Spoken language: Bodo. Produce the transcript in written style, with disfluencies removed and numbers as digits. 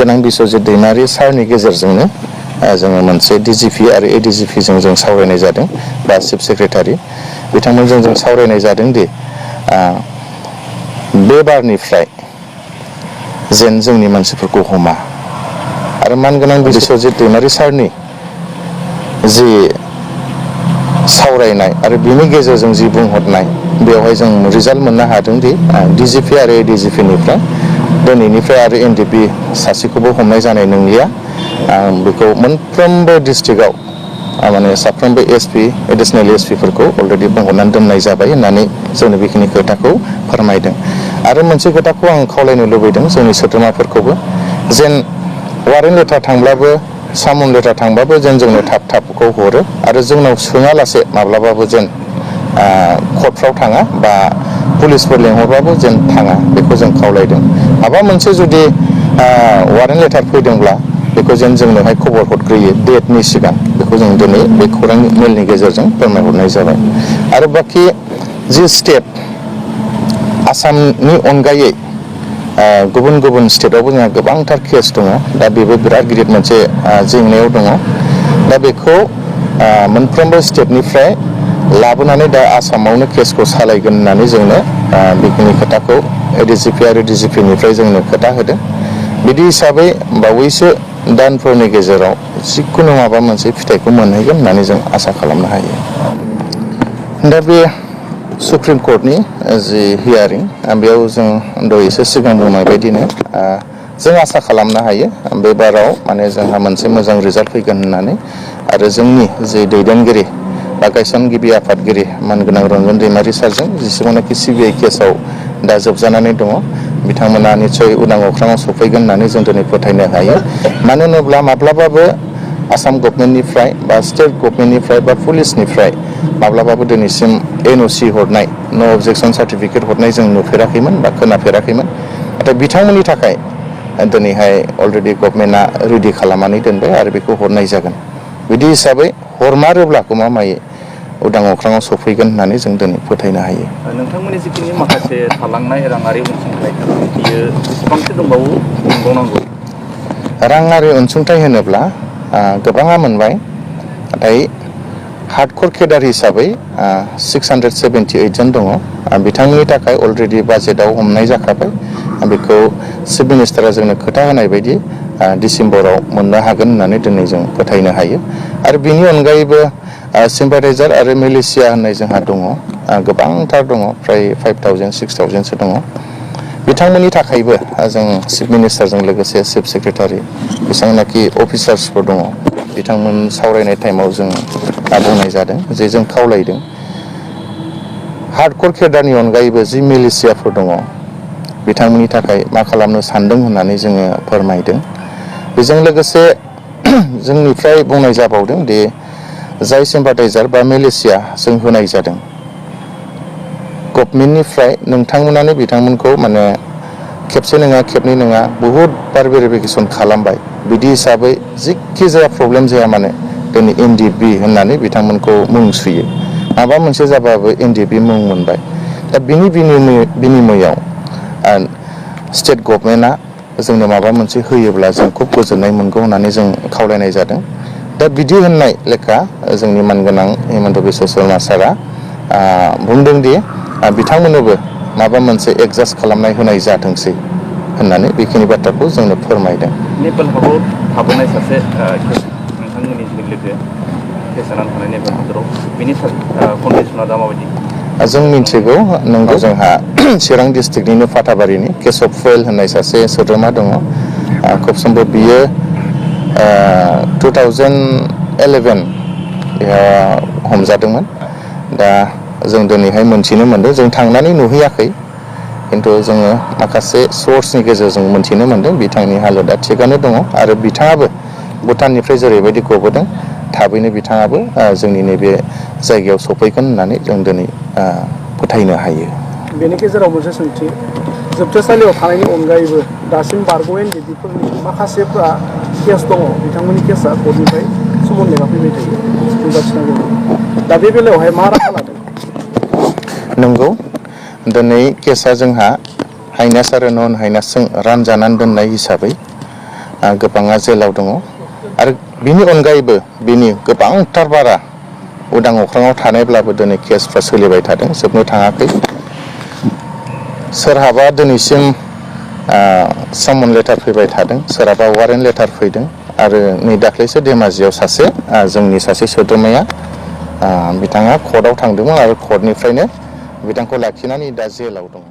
मानगोनां बिश्वजित दैमारि सारनि गेजेरजोंनो जोङो मोनसे डिजिपि आरो एडिजिपि जों सावरायनाय जादों बा चिफ सेक्रेटारि बिथांमोनजों जों सावरायनाय जादों दि बे बारनिफ्राय जेन जोंनि मानसिफोरखौ हमा आरो मानगोनां बिश्वजित दैमारि सारनि जि सावरायनाय आरो बिनि गेजेरजों जि बुंहरनाय बेवहाय जों रिजाल्ट मोननो हादों दि डिजिपि आरो एडिजिपिनिफ्राय दिनैनिफ्राय आरो एनडिएफबि सासेखौबो हमनाय जानाय नंलिया बेखौ मोनफ्रोमबो डिस्ट्रिक्टआव माने साफ्रोमबो एसपि एडिशनेल एसपिफोरखौ अलरेडि बुंहरनानै दोननाय जाबाय होननानै जोंनो बेखिनि खोथाखौ फोरमायदों आरो मोनसे खोथाखौ आं खावलायनो लुबैदों जोंनि सोद्रोमाफोरखौबो जेन वारेन्ट लेटार थांब्लाबो सामन लेटार थांबाबो जेन जोंनो थाबखौ हरो आरो जोंनाव सोङालासे माब्लाबाबो जेन कर्टफ्राव थाङा बा पुलिसफोर लेंहरबाबो जेन थाङा बेखौ जों खावलायदों माबा मोनसे जुदि वारेन्ट लेटार फैदोंब्ला बेखौ जेन जोंनोहाय खबर हरग्रोयो डेटनि सिगां बेखौ जों दिनै बे खौरां मेलनि गेजेरजों फोरमायहरनाय जाबाय आरो बाखि जि स्टेट आसामनि अनगायै गुबुन गुबुन स्टेटआवबो जोंहा गोबांथार केस दङ दा बेबो बिराद गिदिर मोनसे जेंनायाव दङ दा बेखौ मोनफ्रोमबो स्टेटनिफ्राय लाबोनानै दा आसामावनो केसखौ सालायगोन होननानै जोंनो बेखिनि खोथाखौ एडिजिपि आरो डिजिपिनिफ्राय जोंनो खोथा होदों बिदि हिसाबै बावैसो दानफोरनि गेजेराव जिखुनु माबा मोनसे फिथाइखौ मोनहैगोन होननानै जों आसा खालामनो हायो दा बे सुप्रिम कर्टनि जि हियारिं बेयाव जों दहायसो सिगां बुंनाय बायदिनो जों आसा खालामनो हायो बे बाराव माने जोंहा मोनसे मोजां रिजाल्ट फैगोन होननानै आरो जोंनि जि दैदेनगिरि बा गायसनगिरि आफादगिरि मानगोनां रन्जन दैमारि सारजों जेसेबांनाखि सिबिआइ केसआव दा जोबजानानै दङ बिथांमोना निस्सय उदां अख्राङाव सफैगोन होननानै जों दिनै फोथायनो हायो मानो होनोब्ला माब्लाबाबो आसाम गभर्नमेन्टनिफ्राय बा स्टेट गभर्नमेन्टनिफ्राय बा पुलिसनिफ्राय माब्लाबाबो दिनैसिम एनअसि हरनाय नो अबजेक्सन सार्टिफिकेट हरनाय जों नुफेराखैमोन बा खोनाफेराखैमोन नाथाय बिथांमोननि थाखाय दिनैहाय अलरेडि गभर्नमेन्टआ रेडि खालामनानै दोनबाय आरो बेखौ हरनाय जागोन बिदि हिसाबै हरमारोब्ला गमामायै उदां अख्राङाव सफैगोन होननानै जों दिनै फोथायनो हायो नोंथांमोननि जिखिनि माखासे थालांनाय राङारि अनसुंथाइ बियो बेसेबांसो दंबावो मोनबावनांगौ राङारि अनसुंथाइ होनोब्ला गोबाङा मोनबाय नाथाय हार्डक'र केडार हिसाबै 678 जन दङ बिथांमोननि थाखाय अलरेडि बाजेटआव हमनाय जाखाबाय बेखौ चिफ मिनिस्टारा जोंनो खोथा होनाय बायदि डिसेम्बराव मोननो हागोन होननानै दिनै जों फोथायनो हायो आरो बिनि अनगायैबो सिम्पाथाइजार आरो मिलिशिया होननाय जोंहा दङ गोबांथार दङ फ्राय 5000 6000सो दङ बिथांमोननि थाखायबो जों चिफ मिनिस्टारजों लोगोसे चिफ सेक्रेटारि बेसेबांनाखि अफिसार्सफोर दङ बिथांमोन सावरायनाय टाइमाव जों बुंनाय जादों जे जों खावलायदों हार्डक'र केडारनि अनगायैबो जि मिलिशियाफोर दङ बिथांमोननि थाखाय मा खालामनो सानदों होननानै जोङो फोरमायदों बेजों लोगोसे जोंनिफ्राय बुंनाय जाबावदों दि जाय सिम्पाथाइजार बा मिलिशिया जों होनाय जादों गभर्नमेन्टनिफ्राय नोंथांमोनानो बिथांमोनखौ माने खेबसे नङा खेबनै नङा बहुद बार भेरिफिकेसन खालामबाय बिदि हिसाबै जिखि जाया प्रब्लेम जाया मानो दिनै एनडिएफबि होननानै बिथांमोनखौ मुं सुयो माबा मोनसे जाबाबो एनडिएफबि मुं मोनबाय दा बिनि बिनिमयआव स्टेट गभर्नमेन्टआ जोंनो माबा मोनसे होयोब्ला जों खुब गोजोननाय मोनगौ होननानै जों खावलायनाय जादों दा बिदि होननाय लेखा जोंनि मानगोनां हिमन्त बिश्व शर्मा सारा बुंदों दि बिथांमोननोबो माबा मोनसे एडजास्ट खालामनाय होनाय जाथोंसै होननानै बेखिनि बाथ्राखौ जोंनो फोरमायदों नेपाल हादराव थाबोनाय सासे नोंथांमोननि जि लोगो केस जानानै थानाय नेपाल हादराव बिनि कन्डिसना दा माबायदि जों मिथिगौ नंगौ जोंहा चिरां डिस्ट्रिक्टनिनो फाथाबारिनि केशव फुवेल होननाय सासे सोद्रोमा दङ खुब सम्भब बियो 2011 हमजादोंमोन दा जों दिनैहाय मोनथिनो मोनदों जों थांनानै नुहैयाखै खिन्थु जोङो माखासे सर्सनि गेजेरजों मोनथिनो मोनदों बिथांनि हालोदा थिगानो दङ आरो बिथाङाबो भुटाननिफ्राय जेरैबायदि गबोदों थाबैनो बिथाङाबो जोंनि नैबे जायगायाव सफैगोन होननानै जों दिनै फोथायनो हायो बेनि गेजेराव मोनसे सोंथि जोबथेसालियाव थानायनि अनगायैबो दासिम बारग' एनडिएफबिफोरनि माखासेफ्रा केस दङ बिथांमोननि केसा कर्टनिफ्राय समन लेखा फैबाय थायो नुजाथिनांगौ दा बे बेलायावहाय मा राहा लादों नंगौ दिनै केसा जोंहा हाइनास आरो नन हाइनासजों रानजानानै दोननाय हिसाबै गोबाङा जेलाव दङ आरो बिनि अनगायैबो बिनि गोबांथार बारा उदां अख्राङाव थानायब्लाबो दिनै केसफ्रा सोलिबाय थादों, जोबनो थाङाखै। सोरहाबा दिनैसिम समन लेटार फैबाय थादों, सोरहाबा वारेन्ट लेटार फैदों आरो नै दाख्लैसो धेमाजियाव सासे जोंनि सासे सोद्रोमाया बिथाङा कर्टआव थांदोंमोन आरो कर्टनिफ्रायनो बिथांखौ लाखिनानै दा जेलाव दङ।